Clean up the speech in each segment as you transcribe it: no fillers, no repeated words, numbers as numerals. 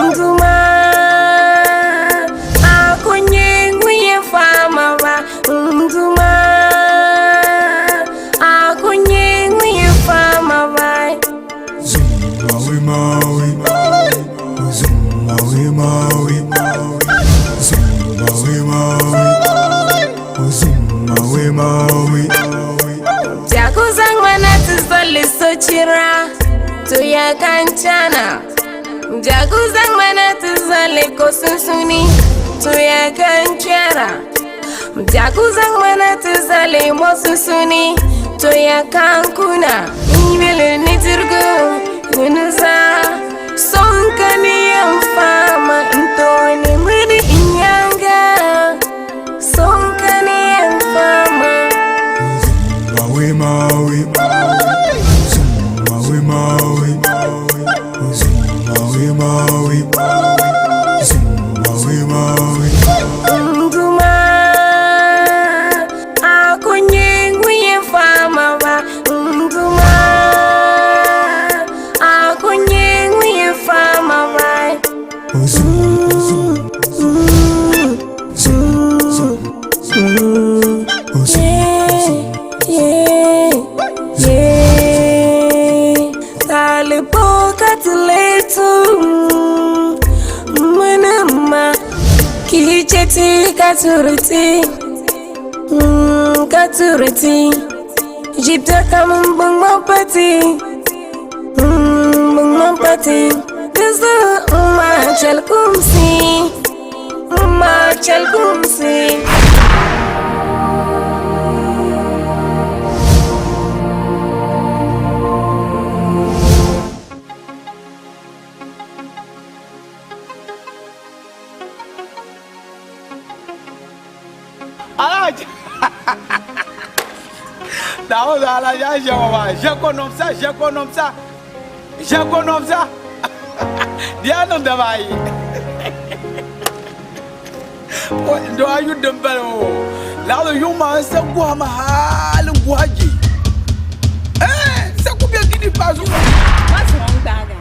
Nduma akunye nwunye fama ba Nduma akunye nwunye fama ba Jakuzangwana tuzole sochira tuya kanchana Jakuzangwana tuzole kosunsuni tuya kanchara Jakuzangwana tuzole mosunsuni tuya kankuna Ibele nitirgu nunuza Sonkani yamfama ntoni mwini inyanga Sonkani yamfama. Nduma akunye nwunye fama ba Nduma akunye nwunye fama ba. Yeah, yeah, Talipo katuletu Manama Kicheti katuriti katuriti Jipta kamun pati bung pati Dizu ma chal kumsi ma chal kumsi. Alhaji. Dawo da Alhaji an shɛ wa je konom sa je konom sa je konom sa. Di ya niŋ daba ayi. Do ayu din bala o. Laɣali yuŋ maa n sa guha ma hali n guha je. Eh, sa ku bɛ gidi pa zuɣu. Ma zuŋɔ n gbaaga.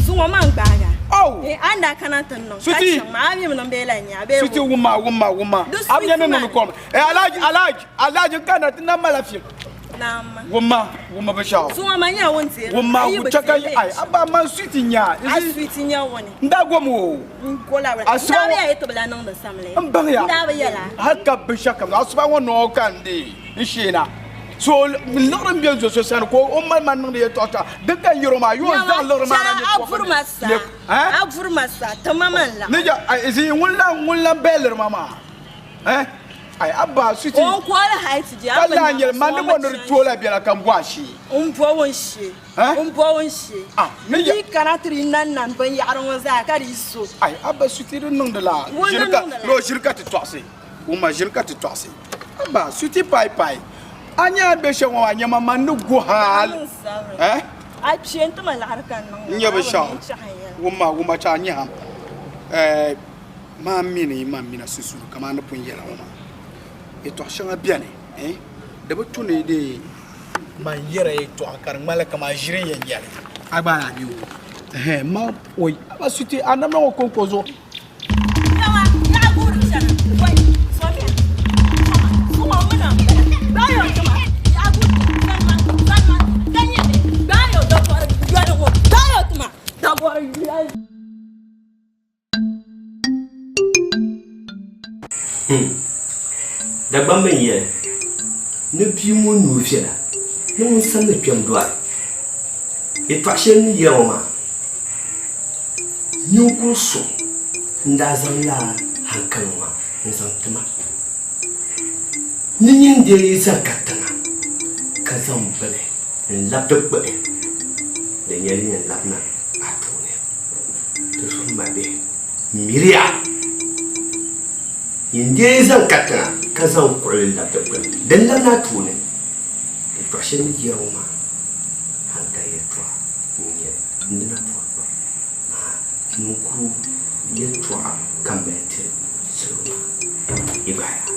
Zuŋɔ ma n gbaaga. Oh. Eh, an daa kana ti niŋ. Suti. Ka chaŋ maa, a mi mi niŋ bee la nya, bee Suti wumma wumma wumma. Di Am nyɛ ni sweet niŋ man. kom. Eh, Alhaji Alhaji Alhaji n kana ti na mala fim. Naam. Wumma wumma binshɛɣu. Zuŋɔ ma nya wun deeri. Wumma Ayi bi wuchaka deeri. ai abba man sweet nya. A sweet nya wuni. N daa gom o. N gola wala. Asuba N daa ŋɔ- bi ya yi tibila niŋdi samli. N baŋ ya. N daa bi yɛla. Hal ka binshɛɣu kam asuba ŋɔ noo ka n dee n sheena. So n liɣiri n bɛ zo so sani ka o mali ma niŋdi yɛltɔɣa shɛŋa din ka n yɛro maa yoo n zaŋ liɣiri maa na Chɛla a vuri ma sa. Eh? A vuri ma sa. Ti ma man la. Ni ja ai zi ŋun la ŋun la bɛliri ma maa. Eh? Ai abba suti. O n kɔɔli hali ti je. Ka lahi nyɛli man ni bɔ ni di toola biɛla ka n bɔ a shee. N bɔ ŋun shee. Eh? N bɔ ŋun shee. Ah, ni ja Di kana ti di nan nan binyahari ŋɔ zaa ka di so. Ai abba suti di niŋdi la. Ŋun di Ʒiri ka niŋdi la. no ʒiri ka ti tɔɣisi. Wumma ʒiri ka ti tɔɣisi. Abba suti pai pai. A nya a be shɛŋa ŋɔ a nyɛma man ni gu hali. N sabiri. Eh? A kpee n ti ma laɣiri ka n niŋ. N nyɛ binshɛɣu. N chahi yɛla. Wumma wumma chaɣ nyɛ ham. Eh, maa mini man mina sunsuuni kamani ni pun yɛla ŋɔ maa. Yɛltɔɣa shɛŋa bɛni, eh, di bi tu ni di man yɛra yɛltɔɣa ka di ŋmanila kamani ʒiri n yɛn nyɛli. A gba na mi o. Ɛhɛn, ma oi, a ba suti a namda ŋɔ kɔŋko zuɣu. Yawa, yaɣa guuri chana. Wai, somiya. Soma, soma muna. Gbaayɔ tuma. Yaɣa guuri chana. Sanima, sanima. Sanya ne. Gbaayɔ dabɔri yɔli ŋɔ. Gbaayɔ tuma. Dabɔri yɔli. Dagbamba n yɛli ni bia ŋɔ nuu viɛla ni ŋun samdi kpɛm dɔri. Yɛtɔɣ shɛli ni yɛri ŋɔ maa, ninkur so n-daa zaŋ lala haŋkali ŋɔ maa n-zaŋ ti ma ni nyin deei zaŋ katiŋa ka zaŋ bini n-labi ti kpuɣi di nyɛla din yɛn labina a tooni. Di zuɣu m mabihi, miriya! Nyin deei zaŋ katiŋa ka zaŋ kuɣili labi ti kpuɣi din labina a tooni. Yɛtɔɣ shɛli ni yɛri ŋɔ maa haŋkali yɛtɔɣa n-nyɛ li, n di na bɔri pam amaa ninkurigu yɛtɔɣa ka m mali tiri salo maa. Yi gbahi ya.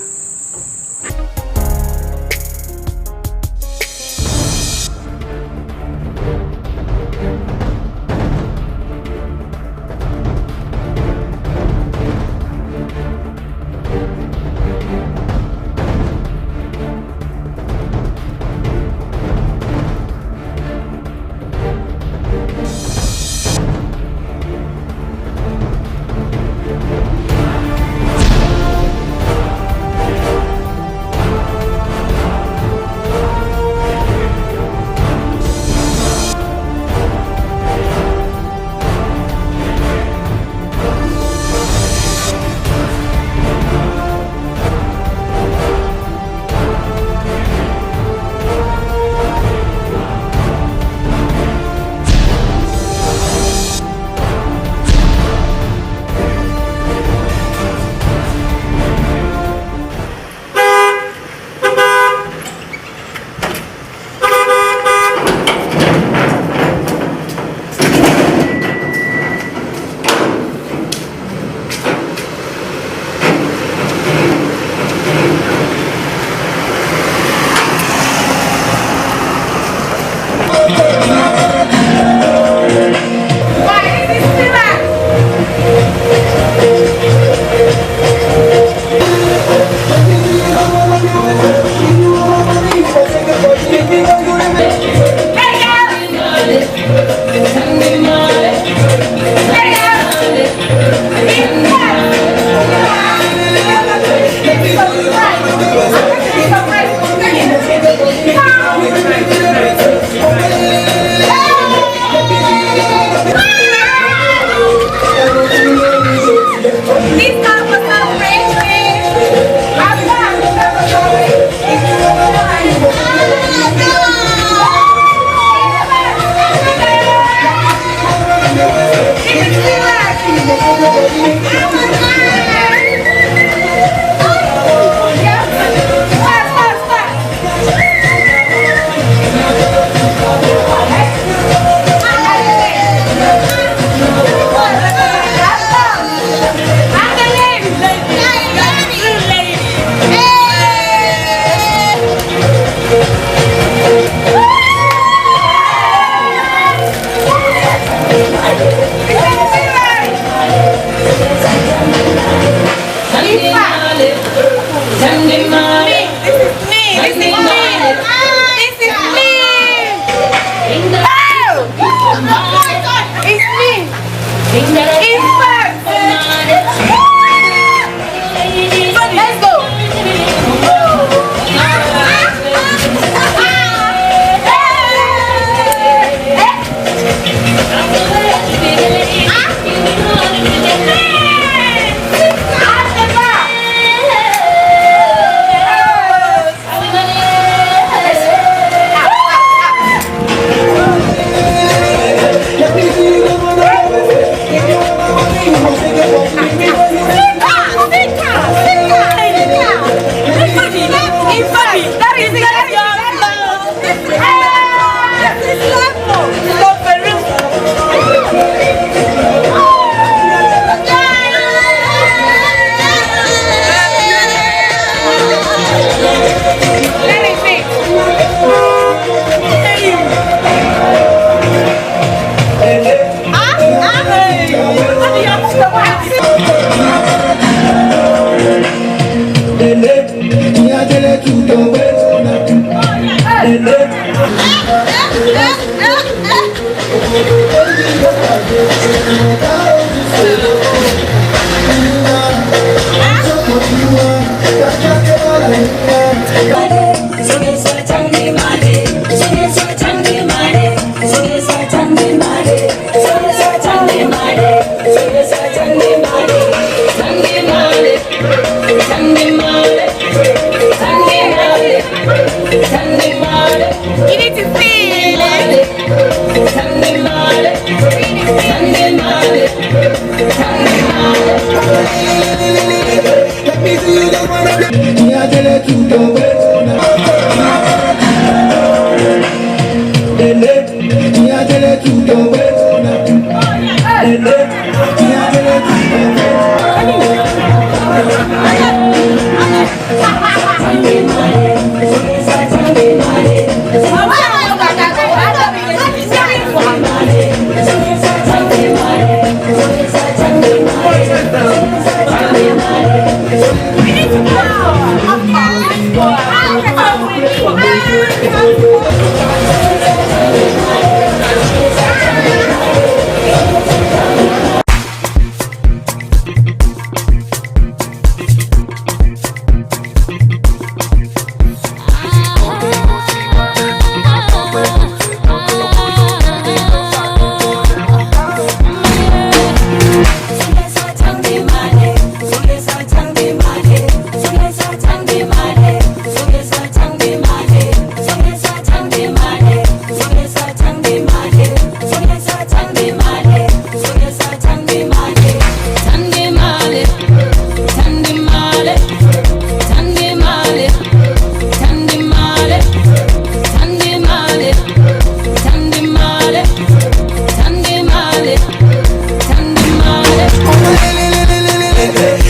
You need to feel it.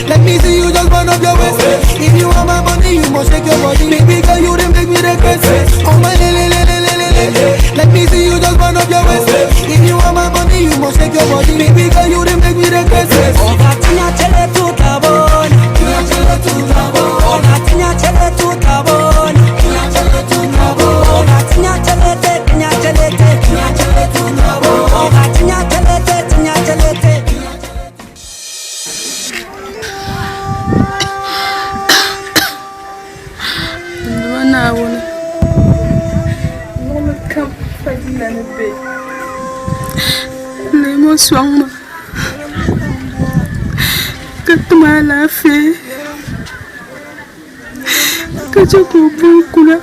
Let me see you just burn up your waist. If you want my money, you must shake your body. Baby girl, you done make me regret. Oh my le le le le le le le. Let me see you just burn up your waist. If you want my money, you must shake your body. Baby girl, you done make me regret. Oh, Tinya chele tu tabona. Tinya chele tu tabona. Oh, Tinya chele tu tabona. Tinya chele tu tabona. Oh, Tinya chele te, tinya chele te. Tinya chele tu tabona. Oh, Tinya chele te, tinya chele te. N Duuma Naawuni, luɣili kam fadila ni be. Leemi o sɔŋ ma ka ti ma alaafee ka chɛ ka o bo n-kuna.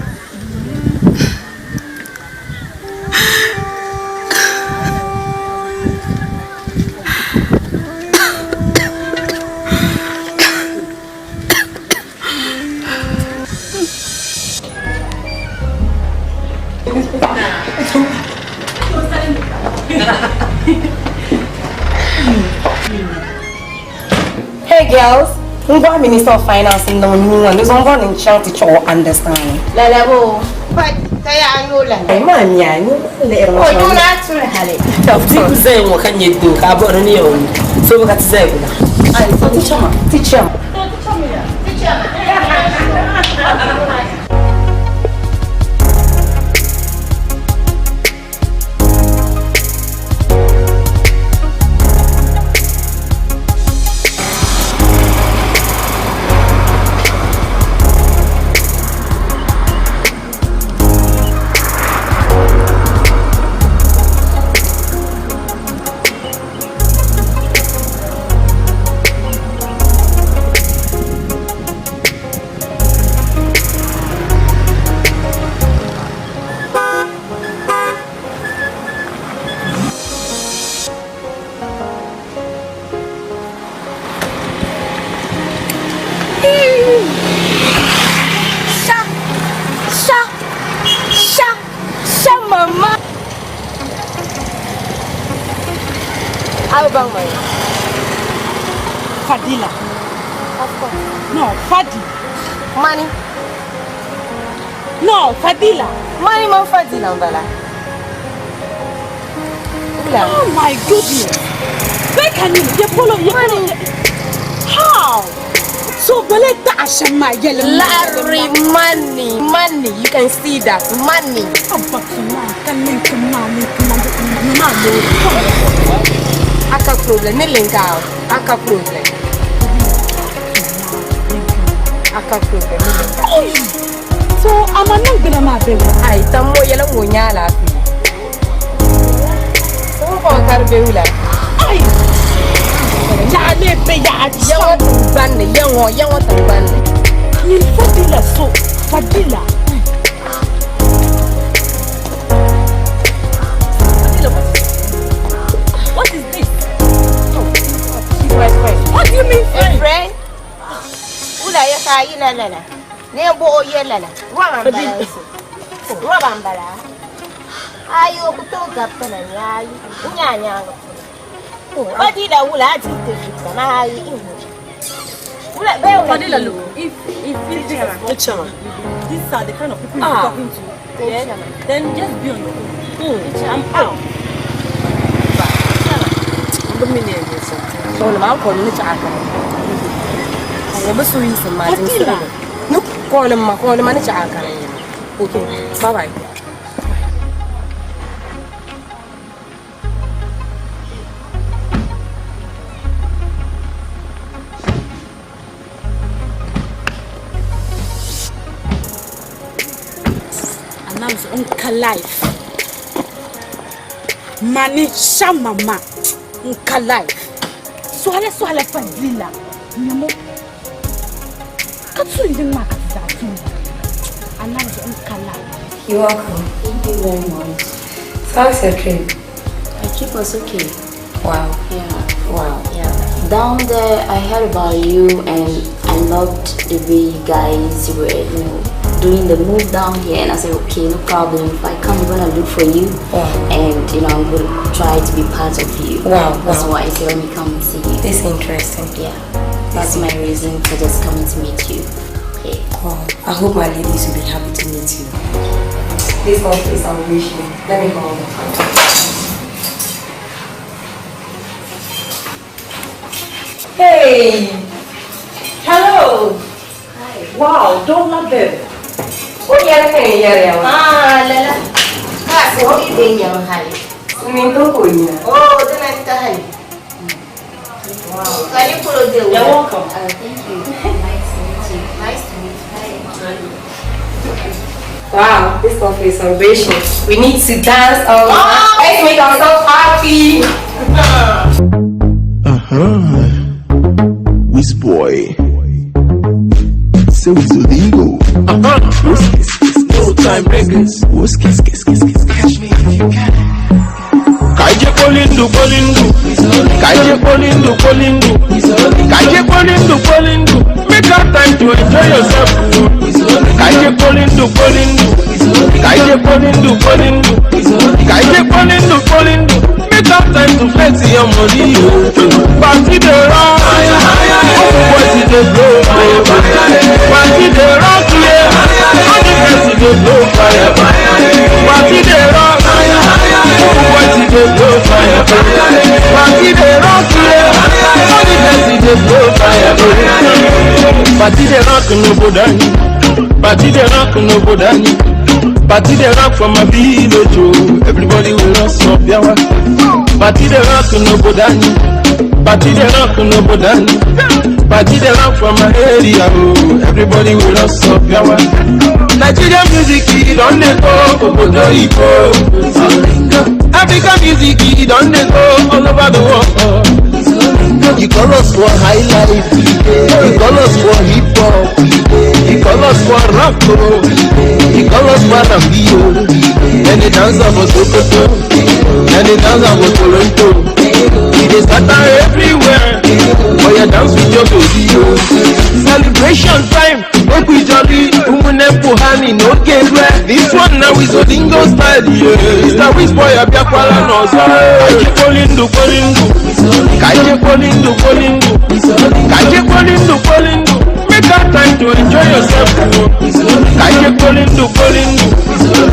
Hey girls, Ngwa Minister of Finance in the new one. There's one in chaŋ ti chuɣu understand. Lala bo. Ka yaa n la. Ai ma miya ni le O yuna tuli hali. Ti ku zaya ŋɔ ka nyɛ doo ka a bɔri ni yɛn so bi ka ti zaya gula. Ai so teacher ma, teacher. Sha, sha, sha mama. Ayo bang mai. Fadila. Of course. No, Fadi. Money. No, Fadila. Money man Fadila mbala. Ula. Oh my goodness. Where can you? You follow. You follow. How? So bole ta asham ma yɛlim. Larry, money, money. You can see that money. Aka problem, ni link out. Aka problem. Aka problem, ni link out. So ama nan gbina maa be wula. Ai, tammo yɛlɛ ŋɔ nya alaafee. So ko kar be wula. Ai. Yaɣa le be yaɣa Yaŋɔ tingbanni, yaŋɔ, yaŋɔ tingbanni. Nyin Fadila so, Fadila. Fadila, what is this? She's my friend. What do you mean friend? Friend? Wula ya ka yi la lala. Ne bo o ye lala. Roba mbala. Roba mbala. Ayo ku to gapta na yayi. Nya nya. Fadila wula ati te fita na ayi ihu. Wula be wula. Fadila, look, if this these are the kind of people you're talking to, yeah, then just be on your own. I'm out. So ma ko ni cha aka. Ko ba su yi sun ma jin su. Ni ko ma ni cha aka. Okay, bye bye. Announce unka life. Mani shamama unka life. Swale swale Fadila. Nyamo. Katsu ndin ma katsu. Announce unka life. You're welcome. Thank you very much. So how's your trip? My trip was okay. Wow. Yeah. Wow. Yeah. Down there, I heard about you and I loved the way you guys were, you know, doing the move down here. And I said, okay, no problem. If I come, I'm gonna look for you. Wow. And you know, I'm gonna try to be part of you. Wow. That's Wow. why I said, let me come and see you. This is interesting. Yeah. That's my reason for just coming to meet you. Yeah. Wow. I hope my ladies will be happy to meet you. This office, I'll wish you. Let me go. Hey! Hello. Hi. Wow, don't love them. Oh, yeah, yeah, yeah. Ah lala. Ka so bi be nyan hali. Min to ko ina. Oh, dana ta hali. Wow. Kani kuro de You're welcome. Thank you. Nice to meet you. Nice to meet you. Wow, this office celebration. We need to dance all night. Let's make ourselves happy. Wiz boy. Say Wizodigo. No time records. Catch me if you can. Kaije kolindu kolindu. Kaije kolindu kolindu. Kaije kolindu kolindu. Make out time to enjoy yourself. Kaije kolindu kolindu. Kaije kolindu kolindu. Kaije kolindu kolindu. Make out time to flex your money. Party dey rock. Boys dey blow fire. Party dey rock, yeah. All the girls dey blow fire. Party dey rock. Boys dey blow fire. Party dey rock, yeah. All the girls dey blow fire. Party dey rock n'obodo anyị. Party dey rock n'obodo anyị. Party dey rock for my village, oh. Everybody will run up yawa. Party dey rock n'obodo anyị. Party dey rock n'obodo anyị. Party dey rock for my area, oh. Everybody will run up yawa. Nigerian music e don dey go obodo oyibo. African music e don dey go all over the world. You call us for high life, you call us for hip hop, you call us for rock, oh. You call us for R&B, oh. And the dancer for Sokoto, and the dancer for Toronto. We dey scatter everywhere. Oh, you dance with your baby, oh. Celebration time, make we jolly. Umune Puhani, no get where. This one now is Odingo style, yeah. Mr. Wizboy, Abiakwala, no sir. Kaije kolindu, kolindu. Kaije kolindu, kolindu. Kaije kolindu, kolindu. Make out time to enjoy yourself, oh. Kaije kolindu, kolindu.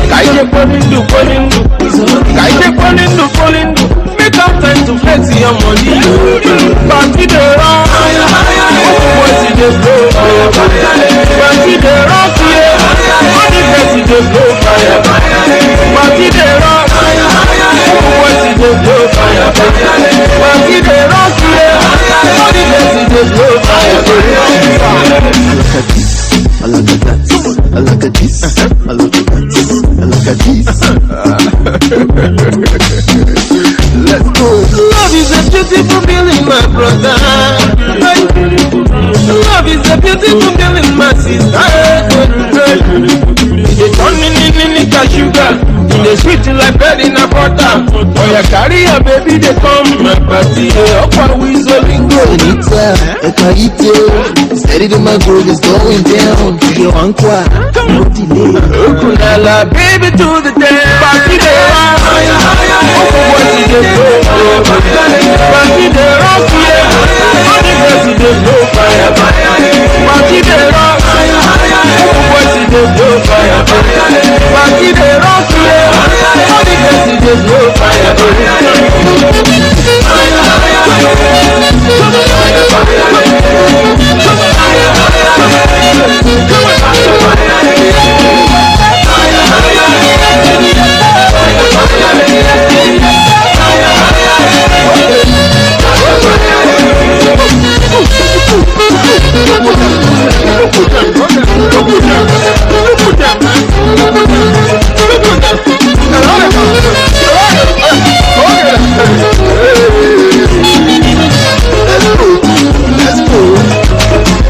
Kaije kolindu, kolindu. Kaije kolindu, kolindu. Make out time to flex your money, oh. Party dey rock, boys dey blow fire. Party dey rock yeah. All the girls dey blow fire. Party dey rock. Open boys dey blow fire. Party dey rock yeah. All the girls dey blow fire. I like a this, I like a that, I like a this, I like a that, I like a this. Let's go. Love is a beautiful feeling, my brother. Hey. Love is a beautiful feeling, my sister. It dey turn me me me like sugar. It dey sweet like bread in a butter. Oh yeah, carry your baby, they come my party. Yeah, up and we so lingo. Anita, Ekaite, steady to my groove is going down. Yo, Ankwa, no delay. Ukulele, baby, to the dance. Party dey rock. Open boys dey blow fire. Party dey rock, yeah. All the girls dey blow fire. Party dey rock. Open boys dey blow fire. Party dey rock, yeah. All the girls dey blow fire. Let's go.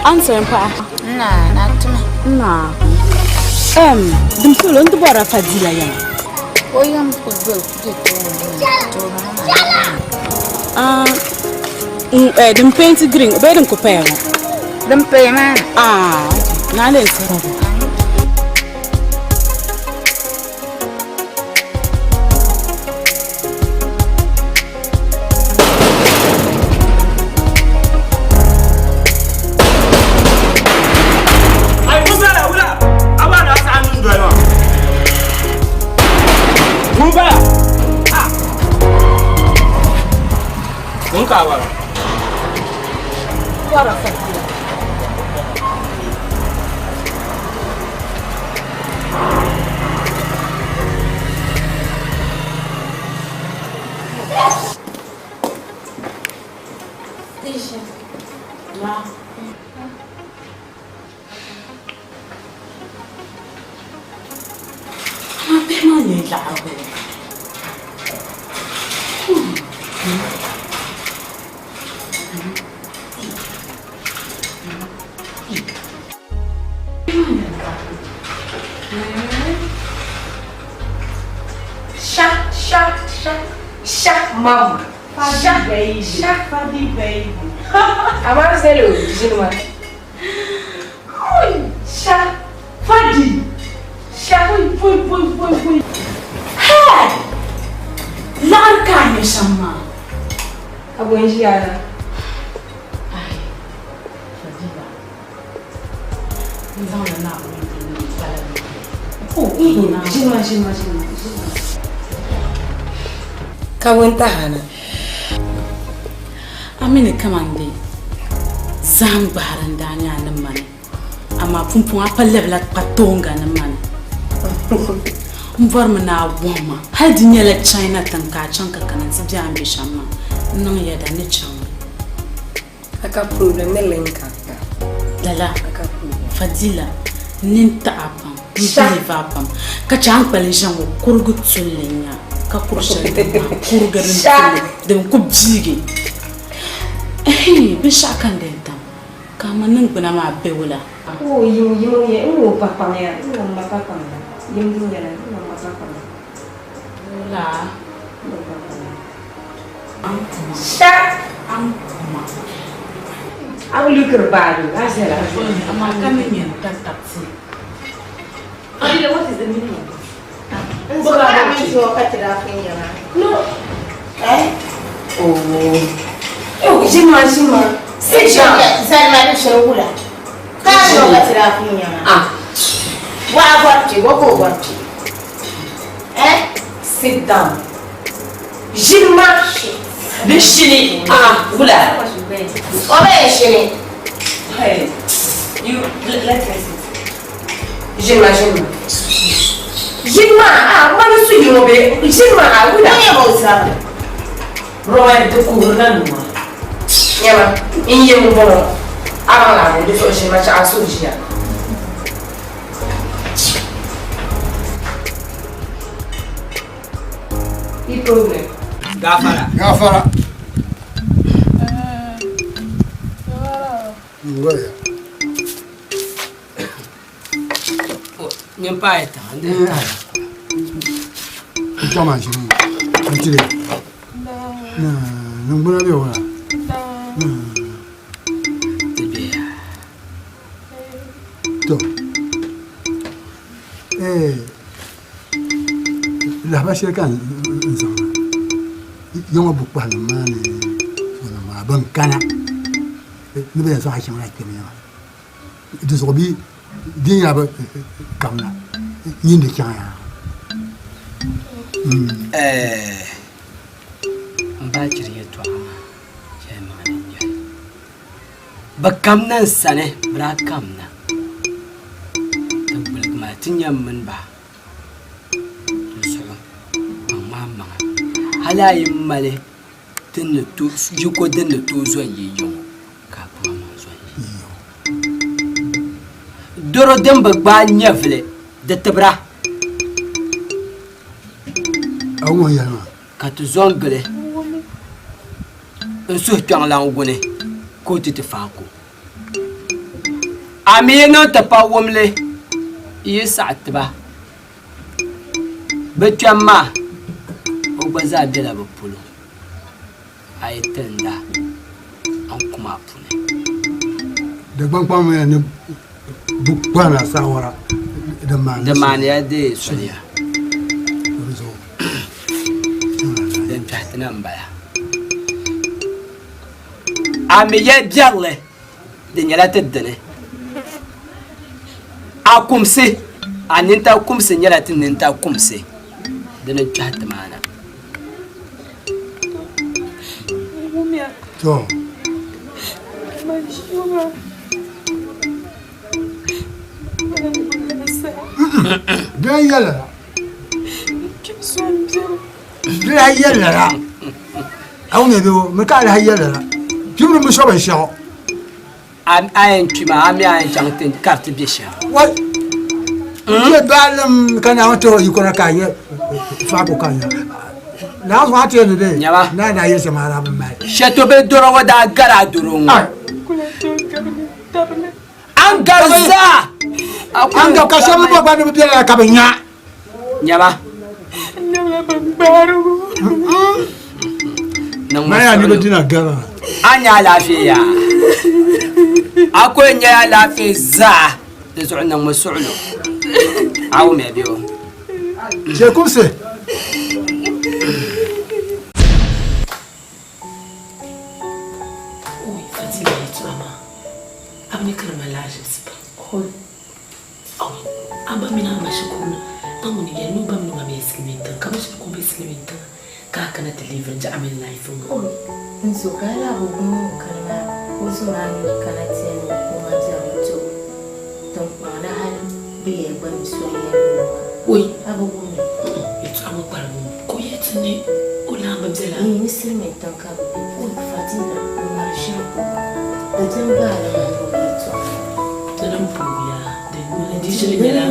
Answer pa. Na, na tuma. Na. Dum solo ndu bora fadila ya. O yam ko do je to to Ah. Dum paint green, be dum ko pay. Dum pay ma. Ah, na le soro. Ay, ŋun bala wula a b'a na saɣa niŋ doli maa ŋun bala ah ŋun ka a bala Bora fadila. Ma. Ma be ma ni la go. Sha, sha, sha, sha, mama. Sha, sha, Fadi baby. Amara selo, jinuma. Oi, sha, Fadi. Sha, oi, oi, oi, oi, oi. Hey! Lar ka ni shamma. Abun jiya na. Ai, Fadila. N zaŋla Naawuni dini bala. Oh, jinuma, jinuma, jinuma. Ka wun tahana. A mini kamande zahim gbahiri n daa nyɛ a ni mani amaa pumpɔŋ a pa lɛbila kpa toonga ni mani. N bɔrimi ni a wuhi ma hali di nyɛla China tiŋ ka a chaŋ ka kana nti be a ni be shɛm maa. N niŋ yɛda ni chaŋmi. A ka problem ni link a. Lala, Fadila, n nini taɣi a pam, m believe a pam, ka chɛ a ni kpalim ʒiya ŋɔ kurigi tulli n-nya ka kuri shɛli din maa kurigi din tulli din ku biigi. Ɛhii, binshɛɣu ka n di n-tam ka a ma niŋgbuna maa be wula? O yim yim o yɛ n o pa kpaŋ ya n o ma pa kpaŋ la yim din yɛla n o ma pa kpaŋ la. Wula? N o pa kpaŋ la. Sha! An kuma. A bi lukiri baagi a zɛla. Amaa ka ni nyɛ n tatabti. Fadila, what is the meaning of this? No. Eh? Oh. Oh, Jima, Jima. Sit down. Zalma di shiri wula. Ka a ka tira kun nyama. Ah. Wa bɔrti, wa ko bɔrti. Eh? Sit down. Jima. Di shini. Ah, wula. O bɛ shini. Hey. You let me sit. Jima, Jima. Jima, ah, mani su yimo be. Jima, ah, wula. Ko nyɛ b'o zabiri. Rowan di kuhiri na numa. Nyama, n yɛ m bɔŋɔ. A baŋ la a di zuɣu ʒini ma chɛ a suhu ʒiya. I problem. Gafara. Gafara. Ngoja. Nyin paai tiŋa n dihi taaya. N chama ʒini n tiri. Niŋgbuna bɛ wula. Ti bɛ ya. To. Lahaba shɛli ka n zaŋ na. Ya ŋɔ bukpahinim maa ni nim maa bɛn kana ni bɛ yɛn zaŋ a chaŋ la kpɛm ya maa. Di zuɣu bɛ di nyɛla bɛ kamina nyin di chaŋ ya. N ba chiri yɛtɔɣa maa yɛlimaŋli n-nyɛ li. Bɛ kamina n sani, bɛ daa kamina ti gbuligi ma ti nya m mini ba. Di zuɣu ka n ŋmaai maŋa hali a yi mali yiko din ni tooi zo n-yi ya ŋɔ ka a kpaŋ amaŋ zo n-yi. Doro din bi gbaai nyɛvili di tibira. Ka ti zo n-gili n suhu kpiɔŋlan wuni ka o ti ti faako. A mi yi niŋ ti pa wumli yi saɣi ti ba, bɛ kpɛm maa o gba zaa bela bɛ polo, a yi tilinda a ni kum a puni. Dagbaŋ kpaŋ ni bukpana saawara din maani Di maaniya deei soli ya. Din kpɛhi ti na m-bala. A mi yɛli biɛrili di nyɛla ti dini. A kumsi, a ninta kumsi nyɛla ti ninta kumsi. Dini n-kpɛhi ti maa na. To. Di lahi yɛli lala. Di lahi yɛli lala. A wum ya bee o mi ka a lahi yɛli lala. Kpibiri mi so binshɛɣu. A yɛn kpi maa, a mi a yɛn chaŋ ti kariti bɛ shɛm. Wai! N je baalim ka Naawuni ti o yiko na ka a nyɛ faako ka a nya. Naawuni zuɣu a ti yɛn ni dee naa daa yɛli shɛm a daa bi mali. Shɛtobili doro ŋɔ daa gari a doro ŋɔ. A ni gari zaa. A ni gari ka shɛba mi bɔ gba ni bi bela ka bi nya. Nyama. Maya ni bi dina gara. A nya alaafee yaa. A ko n nyɛ alaafee zaa di zuɣu niŋmi suɣulo. A wumya bɛ o. Chɛ kumsi. Oi, Fadila yɛltɔɣa maa, a bi nya ka di malila aʒibisi pam. Oi, a ba mini a ma shikuru ni, a ŋuni yɛli ni o ba mini o ma bela silimiintiŋa, ka bɛ shiri kuli be silimiintiŋa ka a kana ti liiviri jaɣa mini life ŋɔ. Oi, n zo ka a lahi bi wum ŋun kani maa ka o zo maa mi kana ti yɛli ni o ma biɛri n-ti o tiŋkpaŋ ni hali bɛ yɛli gba mi so n-yɛli ni o ma. Oi. A bi wum li? Yɛltɔɣa ŋɔ kparimi ka o yɛli ti ni o laamba bela. N ni silimiin tiŋ ka bɛ be. Oi, Fadila, n ŋmari ʒiri ko. Di din gbaai li maa ni o yɛltɔɣa. Di din pooya, di shiri nyɛla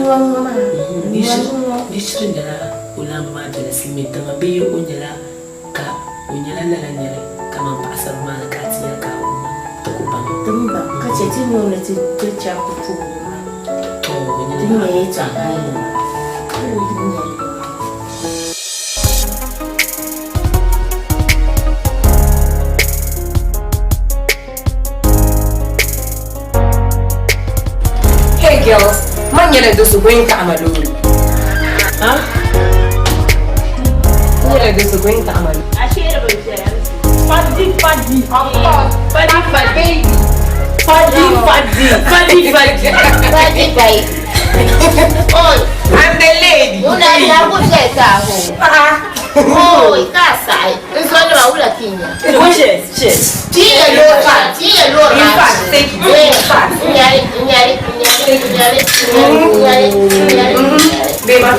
di shiri nyɛla o laamba maa bela silimiin tiŋa bee o nyɛla ka o nyɛla lala niri kaman paɣasarili maa ni ka a ti yɛli ka a wum ma ti ku baŋ. Ti mi baŋ ka chɛ ti nyo ni ti ti chaŋ ti puhi o maa. Tɔ, Ti nya yɛltɔɣa maa yɛla. Hey girls, man nyɛla do so going taɣima loori. Ha? Nyɛla do so going taɣima loori. Fadi, Fadi. Of course. Fadi, Fadi. Fadi, Fadi. Fadi, Fadi. Fadi, Fadi. Oi. I'm the lady. Una na ku zai ka ho. Oi, ka sai. In so da wula kinya. Cheers, cheers. Tiye lora, tiye lora. In fact, take it. In fact. Nyari, nyari, nyari, nyari, nyari, nyari. Beba.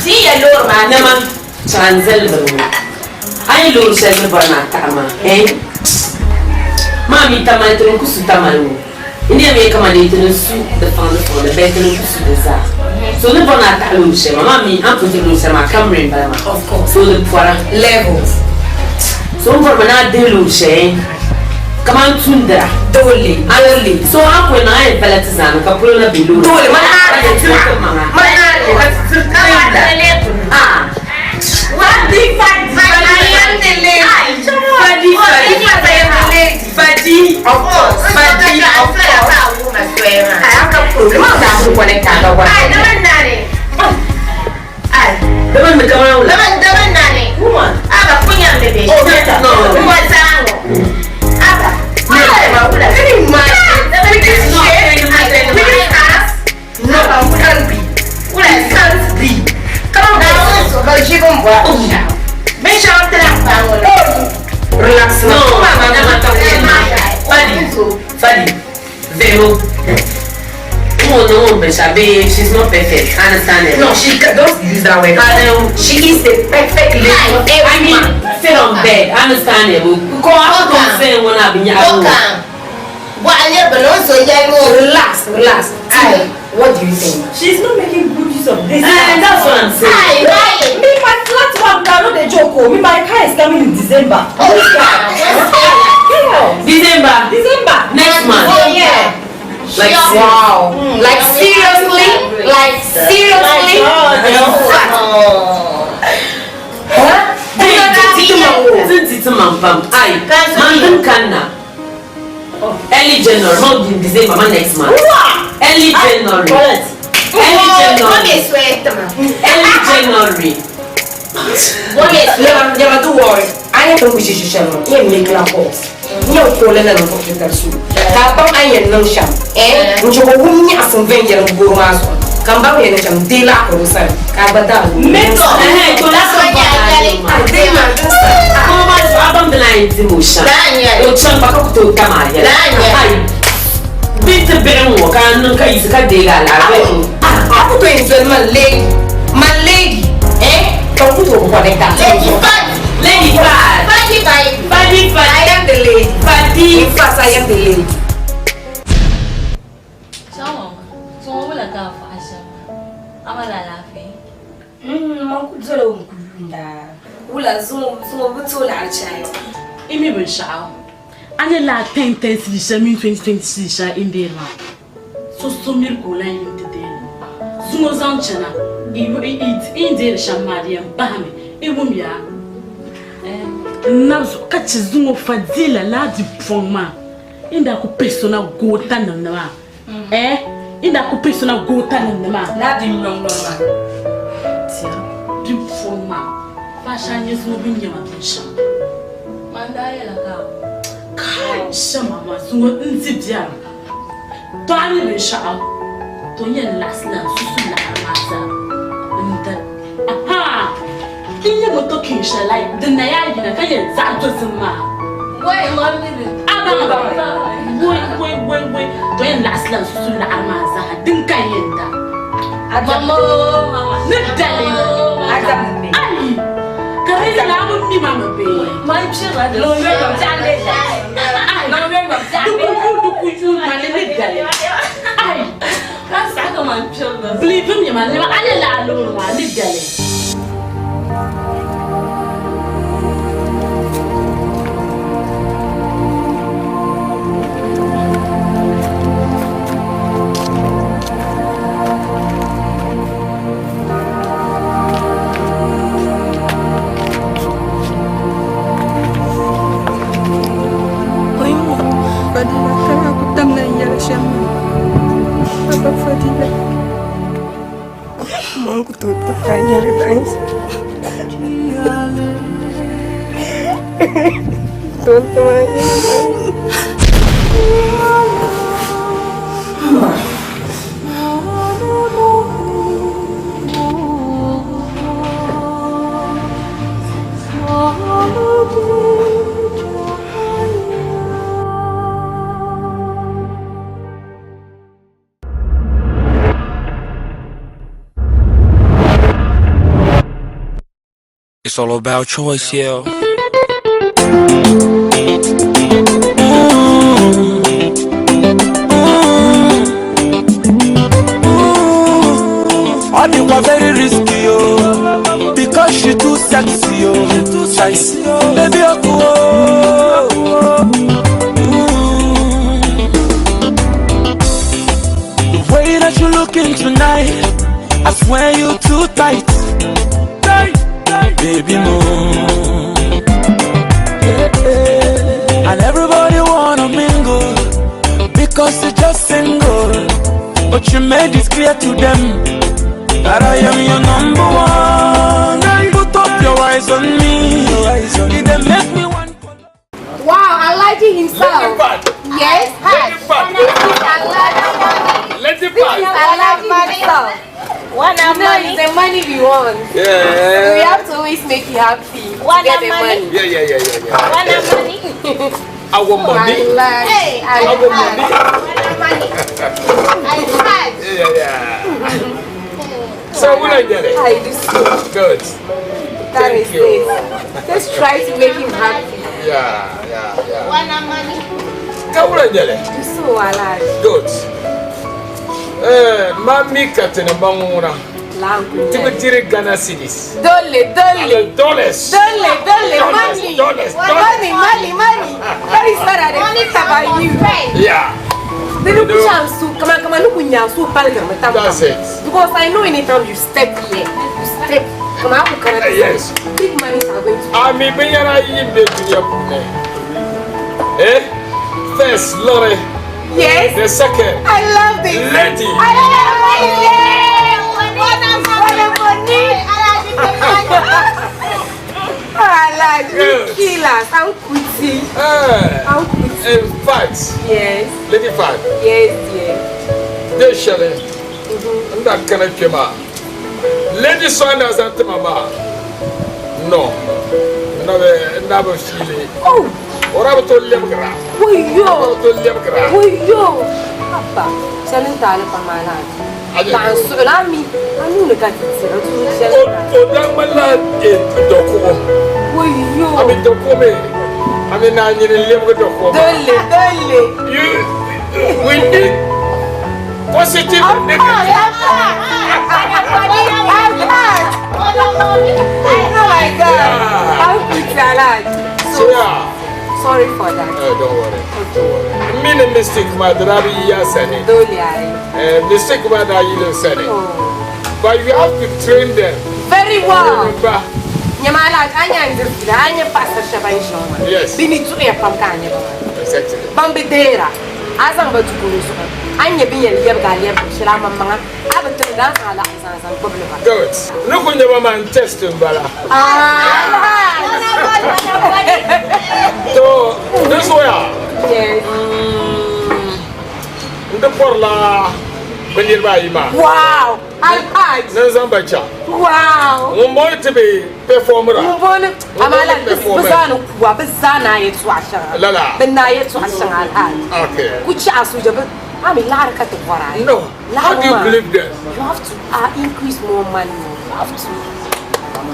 Tiye lora. Nama, chaɣa n-zali bini ŋɔ. A yi loori shɛli ni bɔri maa taɣi maa, eh? Maa mi tamali ti ni ku su tamali ŋɔ. N ni yɛn mi kamani ti ni su di faŋdi faŋdi bee ti ni ku su di zaa. So ni bɔri ni a taɣi loori shɛli maa, maa mi a ni pun ti loori shɛli maa Camry m-bala maa. Of course. So di pɔra. Levels. So n bɔrimi ni a dihi loori shɛli kamani tundra. Dole, dole. So a ku yɛn niŋ a yɛn pala ti zaani ka polo na be loori. Dole, man Ka ti tiri ti maŋa. Man Ka ti tiri ti maŋa. Ah. Fadi, Fadi, I am the lady. Fadi, Fadi. I am the lady. Fadi. Of course. Fadi, of course. I have a problem. I'm not going to Ai, daban na ne. Ai. Daban da kamar wula. Daban daban na ne. Aba kunya me be. Oh, no. Kuma zango. Aba. Ai, ba wula. Can you imagine? With this shape, with this ass? No, can't be. It can't be. Come on, Relax. No, mama, Fadi, Fadi, Vero. No, no, she's not perfect. Understand it? No, she don't use that word. She is the perfect lady. I mean, sit on bed. Understand it? Go out and say when I've been Relax, relax. Aye. What do you think? She's not making good use of this. And that's what I'm saying. Aye, aye. Me, my flat one, I know the joke. Me, my car is coming in December. Oh, yeah. December. December. Next month. Oh, yeah. Like, wow. Like, seriously? Like, seriously? Huh? Aye. Early January, not in December, my next month. Early January. Early January. Early January. Never do worry. I am going to share. You make la box. You call and I'm going to su. Ka bang ay yan nang sham. Eh, ncho ko wum nya asun ven yan go ma so. Kan ba yan sham de la ko san. Ka ba da. Make up. Eh, to la so ba. De ma Ko ma so abam de la yin mo sha. O chan ba ko to ta ma ya. Ai. Bit be mo ka nan ka yi ka de la la. Ah, ko to yin man lady. Man lady. Eh, ka ko to ko ne ta. Lady Fadi. Lady Fadi. Fadi Fadi. Fadi Fadi. I am the lady. Fadi. In fact, I am the lady. Imi bin sha'aw. Anya la 10 10 sisha min 2020 sisha indela. So so mir ko la yin te Zungo zan chana. I indela shamari en bahame. E wum ya. Na zo ka ci zungo fadila la di pongma. Inda ku persona gota nan na. Eh? Inda ku persona gota nan na. La di non non ma. Tia. Di pongma. Fa shanye zungo bin yama bin sham. Manda yela ka. Kai shama ma zungo nzi biya. To ani bin sha'aw. To yen las la susu la masa. Nda. Aha. Inye moto kinsha lai dinna ya yina ka yen za to zuma. Wai mami ne. Aba ba. Wai wai wai wai. To yen las la susu la masa din ka yenda. Mama, mama. Ni dali. Ayi. Ka di nyɛla a bi mi ma mi bee. Di ku yuui ma ni ni dali. Ayi. Believe me ma, a ni lala loori maa ni dali. Fadila, kana ku tamla n yɛli shɛm maa. Papa Fadila. Man ku tooi taɣi a yɛli bansi. Tooi taɣi a yɛli bansi. It's all about choice, yeah. All the one very risky, oh, because she too sexy, oh, she too sexy, oh, baby, oh, oh. The way that you looking tonight, I swear you too tight, tight, tight. Baby, move. And everybody wanna mingle because you're just single. But you made it clear to them that I am your number one. Put up your eyes on me. It dey make me want. Wow, Alhaji himself. Yes, this is Alhaji. Lady This is Alhaji himself. One You know, it's the money we want. Yeah. We have to always make you happy. to One get the money. money. Yeah. One money. Our money. Hey, Our money. Money. Alhaji. Yeah. So what I get it? I do so. Good. That Thank is you. it. Just try to make him happy. Yeah. One money. Ka wula jɛlɛ. Do so, Alhaji. Good. Mami ka tɛnɛ banŋuna. Language. Tibitiri Ghana cedis. Dole, dole. Dollars. Dole, dole, Dollars, money. dollars, Money, money, money. That is what I think about you. Yeah. Then you push am so, come on, come on, look when you so pal That's it. Because I know anytime you step here, you step. Come on, come on. Yes. Big money are going to. Ami binyɛra yi bɛ dunia puuni. Eh? First, lorry. Yes. The second. I love this. Lady. I love it. Alhaji, Good. killers, I'm kuti. Eh. In fact. Yes. Lady Fat. Yes, dear. De shɛli n da kana kpɛ maa Lady Sanders an tima maa no n na bɛ fiili Oh. o ra bɛ to lɛbigira Wayo. o to lɛbigira Wayo. Abba, shɛli n taali pam Alhaji. Aje. Paɣa n suɣili a mi, a nuuni ka ti tiri tuun shɛli o da ŋmanila dɔkuɣu Wayo. a mi dɔkuɣu mi a mi naa nyini lɛbigi dɔkuɣu maa Dole, dole. you we need positive and negative. Oh my God. How quick Alhaji. So yeah. Sorry for that. Oh, don't worry. Don't worry. Mi ni mistake ma dira bi yiya sani. Dole ayi. Mistake ma da yili sani. But you have to train them. Very well. Remember? Nyama Alhaji, anya n diri fiila, anya paɣasari shɛba n ʒiya ŋɔ maa. Yes. Bɛ ni duɣuya pam ka a nyɛ ba maa. Exactly. Ban bi deera, a zaŋ ba dukuru zuɣu, a ni nyɛ bin yɛn lɛbigi a lɛbigi shɛli a maŋmaŋa, a bi tiri daa zaŋ a laɣim zaŋ zaŋ gbubili ba. Good. Ni ku nyɛ ba maa n test n bala. So this way. Yes. N ti bɔrila bɛ niriba ayi maa. Wow! Alhaji. Ni n zaŋ ba chaŋ. Wow! Ŋun bɔŋɔ ti bi performera. Ŋun bɔŋɔ amaa Alhaji, bɛ zaa ni kuwa, bɛ zaa naa yɛltɔɣa shɛŋa. Lala. Bɛ naa yɛltɔɣa shɛŋa Alhaji. Okay. Ku chaɣa suja bɛ Ami laɣiri ka ti bɔra. No. How do you believe this? You have to increase more money. You have to.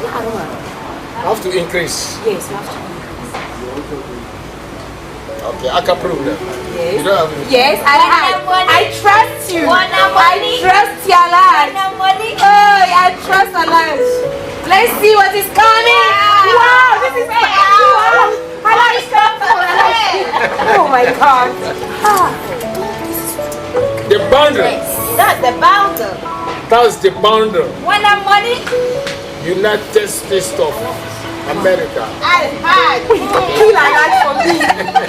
Laɣiri maa. I have to increase. Yes, you have to increase. Okay, I can prove that. Yes. You don't have any. Yes, I trust you. I trust your life. Oh, I trust Alaj. Let's see what is coming. Wow, this is wow. Alaj, oh my God. Ah. The boundary. That's the boundary. That's the boundary. Wanna money? United States of America. Kill Alaj for me.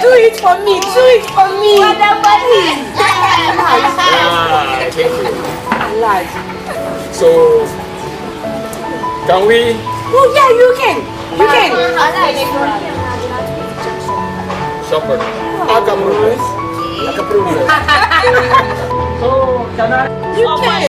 Do it for me. Do it for me. Wanna money? Ah, thank you. Alaj. So, can we? Oh yeah, you can. You can. Shopper. I can prove this. I can prove this. So, can I? You can.